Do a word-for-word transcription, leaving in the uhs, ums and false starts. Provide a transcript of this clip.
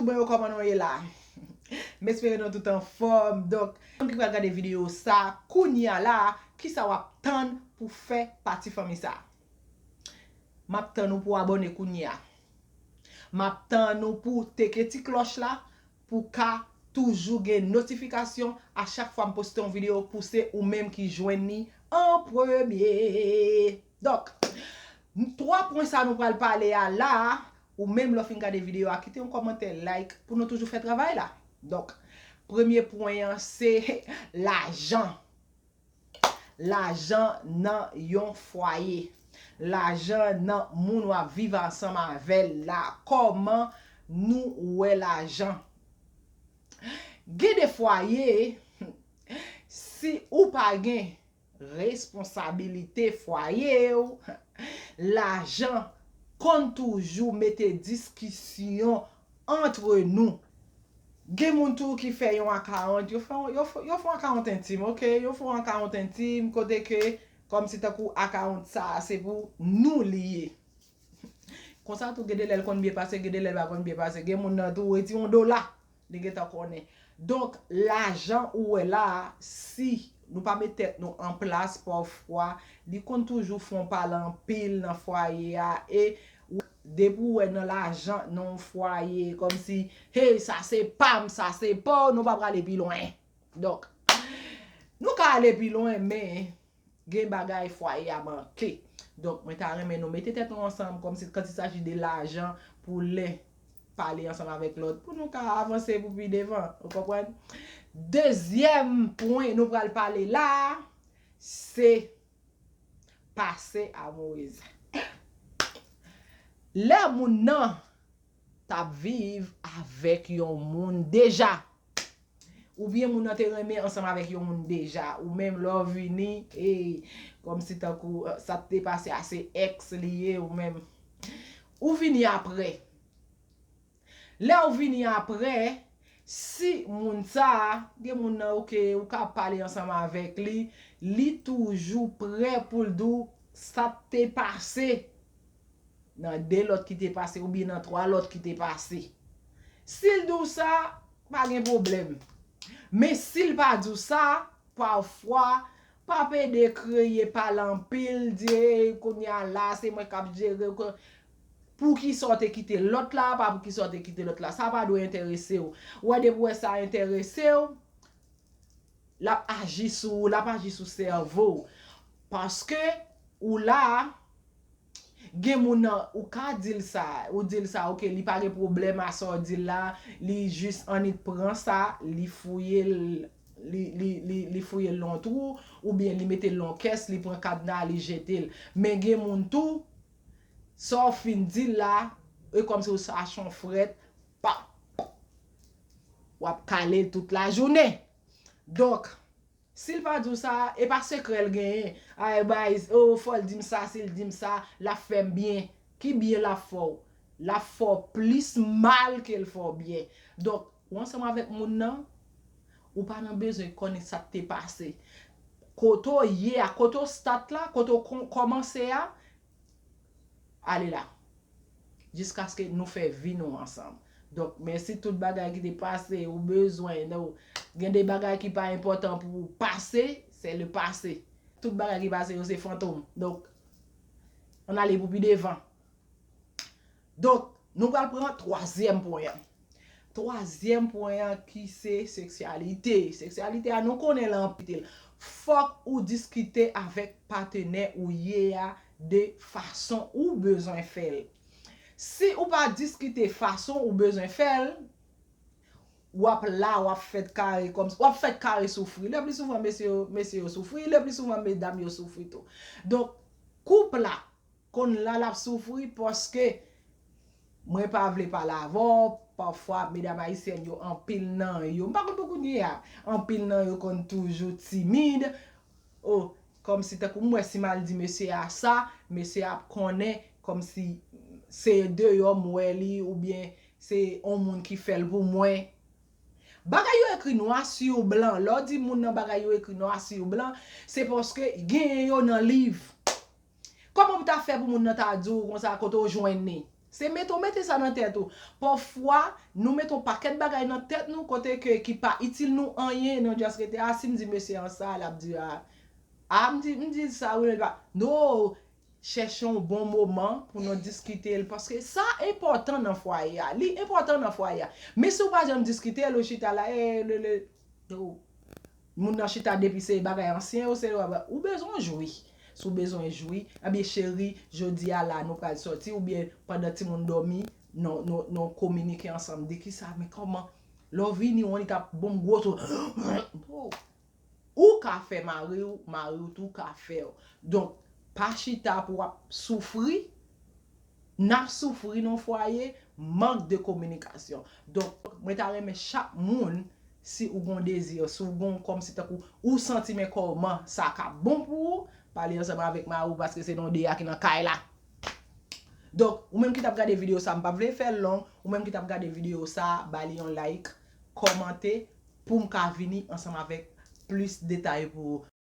Bon, yo, kòman nou ye la? M espere nou tout anfòm. Donk, moun ki pral gade videyo sa, kounye a la, kisa w ap tann pou fè pati fanmi sa? M ap tann ou pou abòne kounye a. M ap tann ou pou teke ti klòch la pou ka toujou gen notifikasyon a chak fwa m poste yon videyo pou se ou menm ki jwenn li an premye. Donk, twa pwen sa nou pral pale a la, ou menm lè w fin gade videyo a, kite yon kòmantè, like, pou nou toujou fè travay la. Donk, premye pwen an, se lajan. Lajan nan yon fwaye. Lajan nan moun w ap viv ansanm avè l la. Kòman nou wè lajan? Gen de fwaye, si ou pa gen responsabilite fwaye w, lajan konn toujou mete diskisyon antre nou. Gen moun tou ki fè yon akawont, yo fè, yo fè, yo fè yon akawont entim, ok? Yo fè yon akawont entim, kote ke, kòmsi tankou akawont sa a, se pou nou li ye. Konsa tou, gen de lè l konn byen pase, gen de lè l pa konn byen pase. Gen moun nan tou, reti yon dola, li gentan konnen. Donk, lajan ou wè la a, si nou pa met tèt nou an plas, pafwa, li konn toujou fè yon pale anpil nan fwaye a. E depi w wè nan lajan, nan yon fwaye, kòmsi, hey, sa se pa m, sa se pa w, nou pa prale pi lwen. Donk, nou ka ale pi lwen, men gen bagay fwaye a manke. Donk, mwen ta renmen nou mete tèt nou ansanm, kòmsi, quand il s'agit de lajan, pou lè pale ansanm avèk lòt, pou nou ka avanse pou pi devan. Ou konprann? Dezyèm pwen nou pral pale la, se pase amourez. Lè moun nan t ap viv avèk yon moun deja, oubyen moun nan te renmen ansanm avèk yon moun deja, ou menm lè w vini, e, kòmsi tankou, eh, sa t te pase a se ex li ye, ou menm, ou vini apre. Lè w vini apre, si moun sa a, gen moun nan, ok, ou ka pale ansanm avèk li, li toujou prè pou l di w sa k te pase nan de lòt ki te pase oubyen nan twa lòt ki te pase. Si l di w sa, pa gen pwoblèm. Men si l pa di w sa, pafwa, p ap ede kreye pale anpil, di, "Ey, kounye a la, se mwen k ap jere." Poukisa w te kite lòt la, pa poukisa w te kite lòt la. Sa pa dwe enterese w. Ou wè, depi w wè sa enterese w, l ap aji sou ou, l ap aji sou sèvo w. Paske ou la, gen moun nan, ou ka di l sa, ou di l sa, ok, li pa gen pwoblèm a sa w di l la, li jis annik pran sa, li fouye l, li, li, li, li fouye l nan yon twou, oubyen li mete l nan yon kès, li pran kadna, li jete l. Men gen moun tou, sa w fin di l la, e kòmsi w sa chon frèt, pa, w ap kale l tout lajounen. Donk, si l pa di w sa, e pa sekrè l genyen. Ay, bay, o, fò l di m sa, si l di m sa, l ap fè m byen. Ki byen l ap fè w? L ap fè w plis mal ke l fè w byen. Donk, ou ansanm avèk moun nan, ou pa nan bezwen konnen sa k te pase. Kote w ye a, kote w stat la, kote w kon-, kòmanse a, ale la. Jiskaske nou fè vi nou ansanm. Donk, men si tout bagay ki te pase, ou bezwen, nou, gen de bagay ki pa enpòtan pou ou pase, c'est le passé. Tout bagay ki pase yo se fantom. Donk, ann ale pou pi devan. Donk, nou pral pran twazyèm pwen an. Twazyèm pwen an ki se seksyalite. Seksyalite a, nou konnen l anpil. Fòk ou diskite avèk patenè ou ye a de fason ou bezwen fè l. Si ou pa diskite fason ou bezwen fè l, w ap la, w ap fèt kare kòm, w ap fèt kare soufri. Le pli souvan, mesye yo, mesye yo soufri, le pli souvan, medam yo soufri tou. Donk, koup la, konn la l ap soufri paske mwen pa vle pale avè w, pafwa, medam ayisyèn yo, anpil nan yo, m pa konn pou kounye a, anpil nan yo konn toujou timid. O, kòmsi tankou m wè si m al di mesye a sa, mesye a ap konnen kòmsi se deyò m wè li oubyen se yon moun ki fè l pou mwen. Bagay yo ekri nwa sou blan. Lè w di moun nan bagay yo ekri nwa sou blan, se paske genyen yo nan liv. Kòman m ta fè pou moun nan ta di w konsa kote w jwenn li? Se mete w mete sa nan tèt ou. Pafwa, nou mete yon pakèt bagay nan tèt nou kote ke ki pa itil nou anyen, nou just rete, a, si m di mesye an sa, l ap di, a, a, m di, m di sa, wi, men pa, no, chèche yon bon moman pou nou diskite l, paske sa enpòtan nan fwaye a. Li enpòtan nan fwaye a. Men si w pa janm diskite l, ou chita la, e, le, le, yo, moun nan chita depi se bagay ansyen yo, se, ou bezwen jwi. Si w bezwen jwi, ebyen cheri, jodi a la nou pral sòti, oubyen pandan timoun dòmi, nou, nou, nou kominike ansanm de kisa, men kòman, lè w vini, w annik ap ban m gwo tou. Oh. Ou ka fè mari w, mari w tou ka fè w. Donk, pa chita pou w ap soufri. N ap soufri nan fwaye, mank de kominikasyon. Donk, mwen ta renmen chak moun, si ou gon dezi, si ou gon kòmsi tankou ou santi men kòman sa ka bon pou ou, pale ansanm avèk mari w paske se nou de a ki nan kay la. Donk, ou menm ki t ap gade videyo sa, m pa vle fè l long, ou menm ki t ap gade videyo sa, ba li yon like, kòmante, pou m ka vini ansanm avèk plis detay pou ou.